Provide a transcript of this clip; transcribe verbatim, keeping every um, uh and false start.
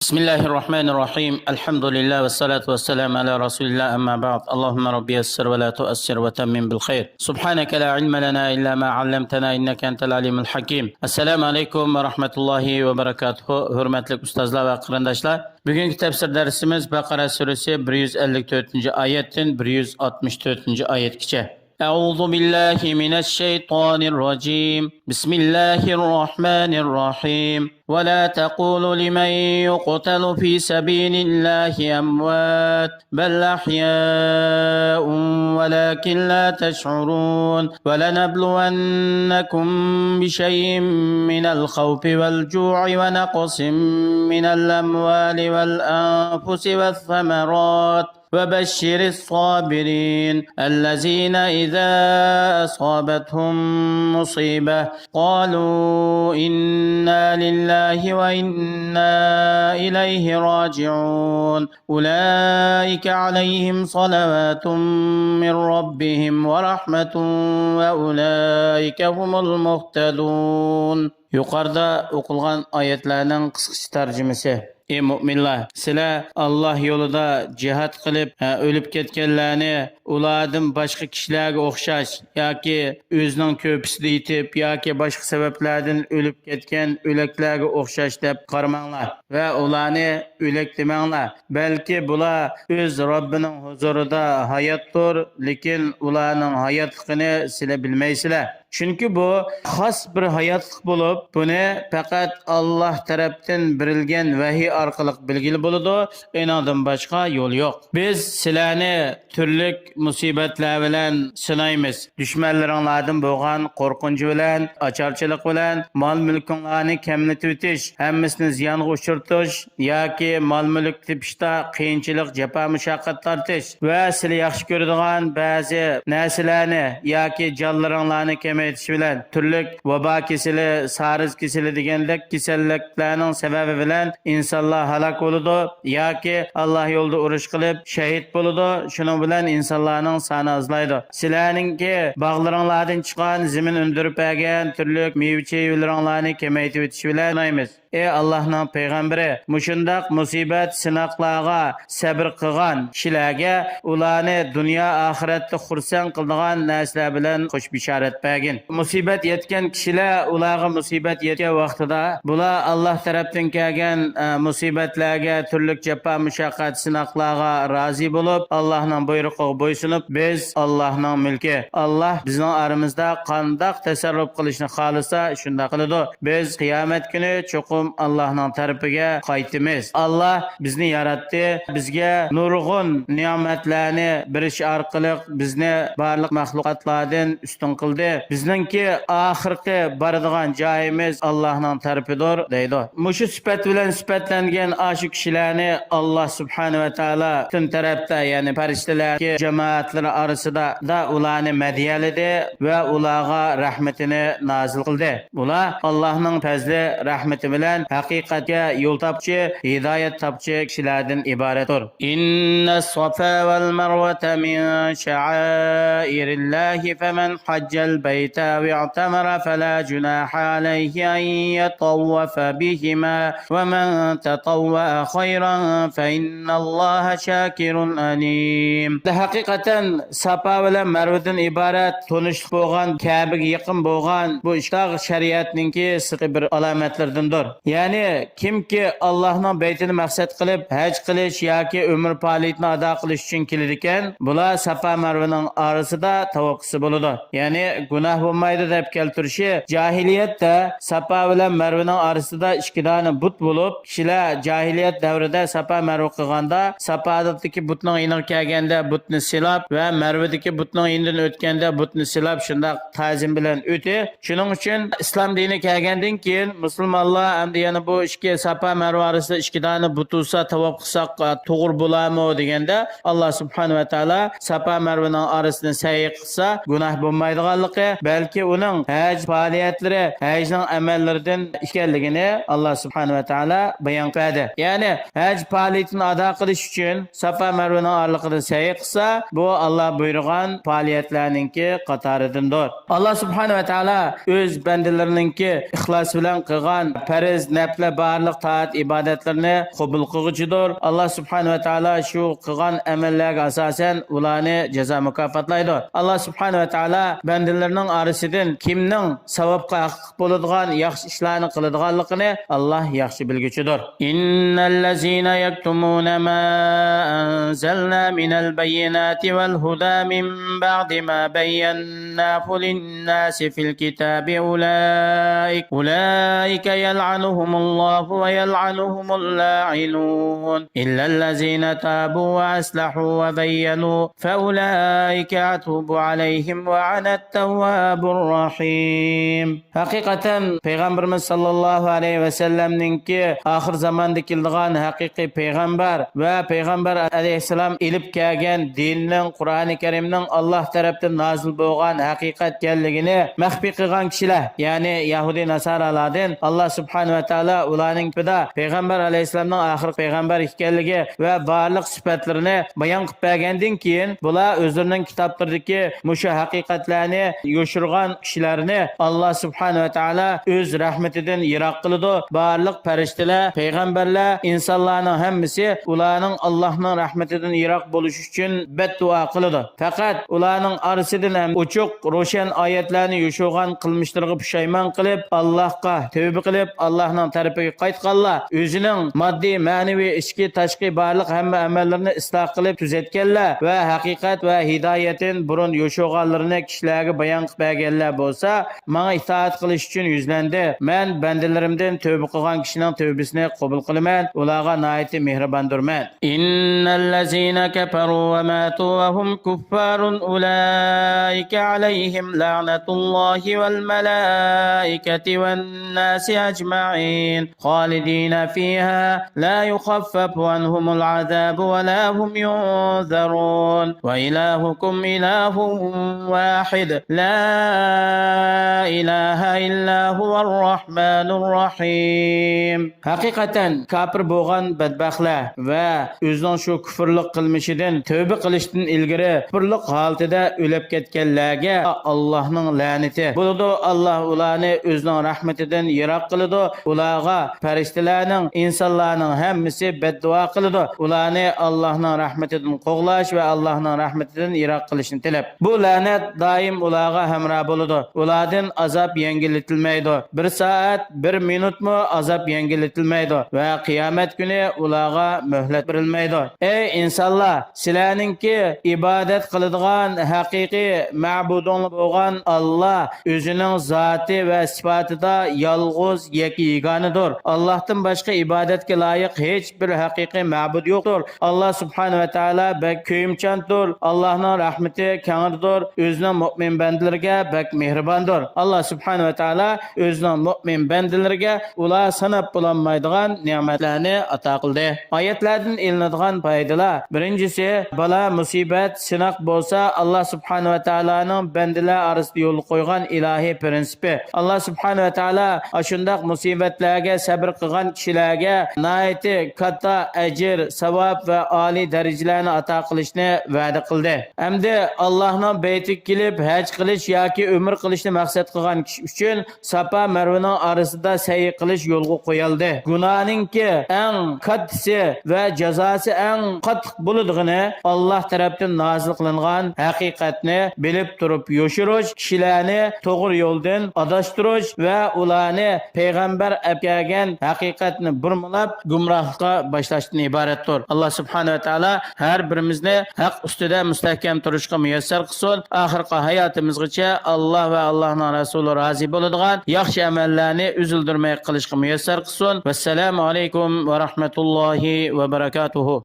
بسم الله الرحمن الرحيم. الحمد لله والصلاة والسلام على رسول الله، أما بعد. اللهم رب يسر ولا تؤسر وتمم بالخير. سبحانك لا علم لنا إلا ما علمتنا إنك أنت العليم الحكيم. السلام عليكم ورحمة الله وبركاته. ھۆرمەتلىك ئۇستازلار ۋە قېرىنداشلار، بۈگۈنكى تەپسىر دەرسىمىز بەقەرە سۈرىسى بىر يۈز ئەللىك تۆتىنچى ئايەتتىن بىر يۈز ئاتمىش تۆتىنچى ئايەتكىچە. أعوذ بالله من الشيطان الرجيم. بسم الله الرحمن الرحيم. ولا تقولوا لمن يقتل في سبيل الله أموات، بل أحياء ولكن لا تشعرون. ولنبلونكم بشيء من الخوف والجوع ونقص من الأموال والأنفس والثمرات وبشر الصابرين الذين إذا أصابتهم مصيبة قالوا إنا لله وإنا إليه راجعون. أولئك عليهم صلوات من ربهم ورحمة وأولئك هم المهتدون. يۇقىرىدا ئوقۇلغان ئايەتلەرنىڭ قىسقىچە تەرجىمىسى. ئى مۆمىنلەر، سىلەر ئاللاھ يولىدا جىھاد قىلىپ، ھە، ئۆلۈپ كەتكەنلەرنى ئۇلاردىن باشقا كىشىلەرگە ئوخشاش ياكى ئۆزىنىڭ كۆرپىسىدە يېتىپ ياكى باشقا سەۋەبلەردىن ئۆلۈپ كەتكەن ئۆلەكلەرگە ئوخشاش دەپ قارىماڭلار ۋە ئۇلارنى ئۆلەك دېمەڭلار. بەلكى بۇلار ئۆز رەببىنىڭ ھۇزۇرىدا ھاياتتۇر، لېكىن ئۇلارنىڭ ھاياتلىقىنى سىلەر بىلمەيسىلەر. چۈنكى بۇ خاس بىر ھاياتلىق بولۇپ، بۇنى پەقەت ئاللاھ تەرەپتىن بېرىلگەن ۋەھىي ئارقىلىق بىلگىلى بولىدۇ، ئېنىڭدىن باشقا يول يوق. بىز سىلەرنى تۈرلۈك مۇسىبەتلەر بىلەن سىنايمىز. دۈشمەنلىرىڭلاردىن بولغان قورقۇنچ بىلەن، ئاچارچىلىق بىلەن، مال-مۈلكۈڭلارنى كەملىتىۋېتىش، ھەممىسىنى زىيانغا ئۇچرىتىش ياكى مال-مۈلۈك تېپىشتا قىيىنچىلىق، جاپا-مۇشەققەت تارتىش ۋە سىلى ياخشى كۆرىدىغان بەزى نەرسىلەرنى ياكى جانلىرىڭلارنى كېمەيتىش بىلەن، تۈرلۈك ۋابا كېسىلى، سارس كېسىلى دېگەندەك كېسەللىكلەرنىڭ سەۋەبى بىلەن ئىنسانلار ھالاك بولىدۇ ياكى ئاللاھ يولىدا ئۇرۇش قىلىپ شەھىد بولىدۇ. شۇنىڭ بىلەن ئىنسانلارنىڭ سانى ئازلايدۇ. سىلەرنىڭكى باغلىرىڭلاردىن چىققان زېمىن ئۈندۈرۈپ بەرگەن تۈرلۈك مېۋە-چېۋىلىرىڭلارنى كېمەيتىۋېتىش بىلەن سىنايمىز. ئى ئاللاھنىڭ پەيغەمبىرى، مۇشۇنداق مۇسىبەت، سىناقلارغا سەبرى قىلغان كىشىلەرگە ئۇلارنى دۇنيا ئاخىرەتتە خۇرسەن قىلىدىغان نەرسىلەر بىلەن خۇش بېشارەت بەرگىن. مۇسىبەت يەتكەن كىشىلەر ئۇلارغا مۇسىبەت يەتكەن ۋاقتىدا بۇلار ئاللاھ تەرەپتىن كەلگەن، ئە، مۇسىبەتلەرگە، تۈرلۈك جاپا-مۇشەققەت، سىناقلارغا رازى بولۇپ، ئاللاھنىڭ بۇيرۇقىغا بويسۇنۇپ، بىز ئاللاھنىڭ مۈلكى، ئاللاھ بىزنىڭ ئارىمىزدا قانداق تەسەررۇپ قىلىشنى خالىسا، شۇنداق قىلىدۇ. بىز قىيامەت كۈنى چوقۇم ئاللاھنىڭ تەرىپىگە قايتىمىز. ئاللاھ بىزنى ياراتتى، بىزگە نۇرغۇن نېمەتلەرنى بېرىش ئارقىلىق بىزنى بارلىق مەخلۇقاتلاردىن ئۈستۈن قىلدى. بىزنىڭكى ئاخىرقى بارىدىغان جايىمىز ئاللاھنىڭ تەرىپىدۇر، دەيدۇ. مۇشۇ سۈپەت بىلەن سۈپەتلەنگەن ئاشۇ كىشىلەرنى ئاللاھ سۇبھانەھۇ ۋە تائالا پۈتۈن تەرەپتە، يەنى پەرىشتىلەرنىڭكى جامائەتلىرى ئارىسىدا دا ئۇلارنى مەدھىيەلىدى ۋە ئۇلارغا رەھمىتىنى نازىل قىلدى. ئۇلار ئاللاھنىڭ پەزلى، رەھمىتى بىلەن ھەقىقەتكە يول تاپقۇچى، ھىدايەت تاپقۇچى كىشىلەردىن ئىبارەتتۇر. إن الصفا والمروة من شعائر الله فمن حج البيت أو اعتمر فلا جناح عليه أن يطوف بهما ومن تطوع خيرا فإن الله شاكر عليم. ھەقىقەتەن ساپا بىلەن مەرۋىدىن ئىبارەت تونۇشلۇق بولغان، كەبىگە يېقىن بولغان بۇ ئىككى تاغ شەرىئەتنىڭكى سىرتقى بىر ئالامەتلىرىدىندۇر. يەنى كىمكى ئاللاھنىڭ بەيتىنى مەقسەت قىلىپ ھەج قىلىش ياكى ئۆمرە پائالىيىتىنى ئادا قىلىش ئۈچۈن كېلىدىكەن، بۇلار ساپا مەرۋىنىڭ ئارىسىدا تاۋاپ قىلسا بولىدۇ. يەنى گۇناھ بولمايدۇ دەپ كەلتۈرۈشى جاھىلىيەتتە ساپا بىلەن مەرۋىنىڭ ئارىسىدا ئىككى دانە بۇت بولۇپ، كىشىلەر جاھىلىيەت دەۋرىدە ساپا مەرۋە قىلغاندا، ساپادىكى بۇتنىڭ يېنىغا كەلگەندە بۇتنى سىلاپ ۋە مەرۋىدىكى بۇتنىڭ يېنىدىن ئۆتكەندە بۇتنى سىلاپ، شۇنداق تازىم بىلەن ئۆتى. شۇنىڭ ئۈچۈن ئىسلام دىنى كەلگەندىن كېيىن مۇسۇلمانلار ئەمدى يەنە بۇ ئىككى ساپا مەرۋە ئارىسىدا ئىككى دانە بۇت تۇرسا تاۋاپ قىلساق، ئە، توغرا بولارمۇ دېگەندە، ئاللا سۇبھانەھۇ ۋە تائالا ساپا مەرۋىنىڭ ئارىسىنى سەي قىلسا گۇناھ بولمايدىغانلىقى، بەلكى ئۇنىڭ ھەج پائالىيەتلىرى ھەجنىڭ ئەمەللىرىدىن ئىكەنلىكىنى ئاللا سۇبھانەھۇ ۋە تائالا بايان قىلدى. يەنى ھەج پائالىيىتىنى ئادا قىلىش ئۈچۈن ساپا مەرۋىنىڭ ئارىلىقىدا سەي قىلسا، بۇ ئاللا بۇيرۇغان پائالىيەتلەرنىڭكى قاتارىدىندۇر. ئاللا سۇبھانەھۇ ۋە تائالا ئۆز بەندىلىرىنىڭكى ئىخلاس بىلەن قىلغان پەرز نەپلە بارلىق تائەت ئىبادەتلىرىنى قوبۇل قىلغۇچىدۇر. ئاللا سۇبھانەھۇ ۋە تائالا شۇ قىلغان ئەمەللەرگە ئاساسەن ئۇلارنى جازا مۇكاپاتلايدۇ. ئاللا سۇبھانەھۇ ۋە تائالا بەندىلىرىنىڭ ئارىسىدىن كىمنىڭ ساۋابقا ھەقلىق بولىدىغان ياخشى ئىشلارنى قىلىدىغانلىقىنى ئاللا ياخشى بىلگۈچىدۇر. إن الذين يكتمون ما أنزلنا من البينات والهدى من بعد ما بيناه للناس في الكتاب أولئك، أولئك يلعنهم الله ويلعنهم اللاعنون إلا الذين تابوا وأصلحوا وبينوا فأولئك أتوب عليهم وأنا التواب الرحيم. ھەقىقەتەن پەيغەمبىرىمىز ساللاللاھۇ ئەلەيھى ۋەسەللەمنىڭكى ئاخىر زاماندا كېلىدىغان ھەقىقىي پەيغەمبەر ۋە پەيغەمبەر ئەلەيھىسسالام ئېلىپ كەلگەن دىننىڭ، قۇرئانى كەرىمنىڭ ئاللا تەرەپتىن نازىل بولغان ھەقىقەت ئىكەنلىكىنى مەخپىي قىلغان كىشىلەر، يەنى يەھۇدىي ناسارالاردىن ئاللا سۇبھانەھۇ ۋە تائالا ئۇلارنىڭ گېپىدە پەيغەمبەر ئەلەيھىسسالامنىڭ ئاخىرقى پەيغەمبەر ئىكەنلىكى ۋە بارلىق سۈپەتلىرىنى بايان قىلىپ بەرگەندىن كېيىن، بۇلار ئۆزلىرىنىڭ كىتابلىرىدىكى مۇشۇ ھەقىقەتلەرنى يوشۇرغان كىشىلەرنى ئاللا سۇبھانەھۇ ۋە تائالا ئۆز رەھمىتىدىن يىراق قىلىدۇ. بارلىق پەرىشتىلەر، پەيغەمبەرلەر، ئىنسانلارنىڭ ھەممىسى ئۇلارنىڭ ئاللانىڭ رەھمىتىدىن يىراق بولۇشى ئۈچۈن بەددۇئا قىلىدۇ. پەقەت ئۇلارنىڭ ئارىسىدىن ھەم ئوچۇق، روشەن ئايەتلەرنى يوشۇرغان قىلمىشلىرىغا پۇشايمان قىلىپ، ئاللاھقا تەۋبە قىلىپ، ئاللاھنىڭ تەرىپىگە قايتقانلار، ئۆزىنىڭ ماددىي، مەنىۋى، ئىچكى، تاشقى بارلىق ھەممە ئەمەللىرىنى ئىسلاھ قىلىپ تۈزەتكەنلەر ۋە ھەقىقەت ۋە ھىدايەتتىن بۇرۇن يوشۇرغانلىرىنى كىشىلەرگە بايان قىلىپ بەرگەنلەر بولسا، ماڭا ئىتائەت قىلىش ئۈچۈن يۈزلەندى. مەن بەندىلىرىمدىن تەۋبە قىلغان كىشىنىڭ تەۋبىسىنى قوبۇل قىلىمەن، ئۇلارغا ناھايىتى مېھرىباندۇرمەن. إن الذين كفروا وماتوا وهم كفار أولئك عليهم لعنة الله والملائكة والناس أجمعين خالدين فيها لا يخفف عنهم العذاب ولا هم ينظرون وإلهكم إله واحد لا إله إلا هو الرحمن الرحيم. ھەقىقەتەن كاپىر بولغان بەدبەختلەر ۋە ئۆزىنىڭ شۇ كۇفرلۇق قىلمىشىدىن تەۋبە قىلىشتىن ئىلگىرى كۇفرلۇق ھالىتىدە ئۆلۈپ كەتكەنلەرگە ئاللاھنىڭ لەنىتى بولىدۇ. ئاللاھ ئۇلارنى ئۆزىنىڭ رەھمىتىدىن يىراق قىلىدۇ. ئۇلارغا پەرىشتىلەرنىڭ، ئىنسانلارنىڭ ھەممىسى بەددۇئا قىلىدۇ. ئۇلارنى ئاللاھنىڭ رەھمىتىدىن قوغلاش ۋە ئاللاھنىڭ رەھمىتىدىن يىراق قىلىشنى تىلەپ. بۇ لەنەت دائىم ئۇلارغا ھەمراھ بولىدۇ. ئۇلاردىن ئازاب يەڭگىللىتىلمەيدۇ. بىر سائەت، بىر مىنۇتمۇ ئازاب يەڭگىللىتىلمەيدۇ ۋە قىيامەت كۈنى ئۇلارغا مۆھلەت بېرىلمەيدۇ. ئەي ئىنسانلار، سىلەرنىڭكى ئىبادەت قىلىدىغان ھەقىقىي مەبۇدۇڭلار بولغان ئاللاھ ئۆزىنىڭ زاتى ۋە سىپاتىدا يالغۇز يەككە يېگانىدۇر. ئاللاھتىن باشقا ئىبادەتكە لايىق ھېچ بىر ھەقىقىي مەبۇد يوقتۇر. ئاللاھ سۇبھانەھۇ ۋە تائالا بەك كۆيۈمچاندۇر. ئاللاھنىڭ رەھمىتى كەڭرىدۇر. ئۆزىنىڭ مۆمىن بەندىلىرىگە بەك مېھرىباندۇر. ئاللاھ سۇبھانەھۇ ۋە تائالا ئۆزىنىڭ مۆمىن بەندىلىرىگە ئۇلار ساناپ بولالمايدىغان نېمەتلەرنى ئاتا قىلدى. ئايەتلەردىن ئېلىنىدىغان پايدىلار، بىرىنچىسى، بالا، مۇسىبەت، سىناق بولسا ئاللاھ سۇبھانەھۇ ۋە تائالانىڭ بەندىلەر ئارىسىدا يولغا قويغان ئىلاھىي پرىنسىپى. ئاللاھ سۇبھانەھۇ ۋە تائالا ئاشۇنداق مۇسىبەتلەرگە سەبر قىلغان كىشىلەرگە ناھايىتى كاتتا ئەجىر، ساۋاب ۋە ئالىي دەرىجىلەرنى ئاتا قىلىشنى ۋەدە قىلدى. ئەمدى ئاللاھنىڭ بەيتىگە كېلىپ ھەج قىلىش ياكى ئۆمرە قىلىشنى مەقسەت قىلغان كىشى ئۈچۈن ساپا مەرۋىنىڭ ئارىسىدا سەي قىلىش يولغا قويۇلدى. گۇناھنىڭكى ئەڭ كاتتىسى ۋە جازاسى ئەڭ قاتتىق بولىدىغىنى ئاللاھ تەرەپتىن نازىل قىلىنغان ھەقىقەتنى بىلىپ تۇرۇپ يوشۇرۇش، كىشىلەرنى توغرا يولدىن ئاداشتۇرۇش ۋە ئۇلارنى پەيغەمبەر ئەكەلگەن ھەقىقەتنى بۇرمىلاپ گۇمراھلىققا باشلاشتىن ئىبارەتتۇر. ئاللاھ سۇبھانەھۇ ۋە تائالا ھەر بىرىمىزنى ھەق ئۈستىدە مۇستەھكەم تۇرۇشقا مۇيەسسەر قىلسۇن. ئاخىرقى ھاياتىمىزغىچە ئاللاھ ۋە ئاللاھنىڭ رەسۇلى رازى بولىدىغان ياخشى ئەمەللەرنى ئۈزۈلدۈرمەي قىلىشقا مۇيەسسەر قىلسۇن. ۋەسسالامۇ ئەلەيكۇم ۋە رەھمەتۇللاھى ۋە بەرەكاتۇھۇ.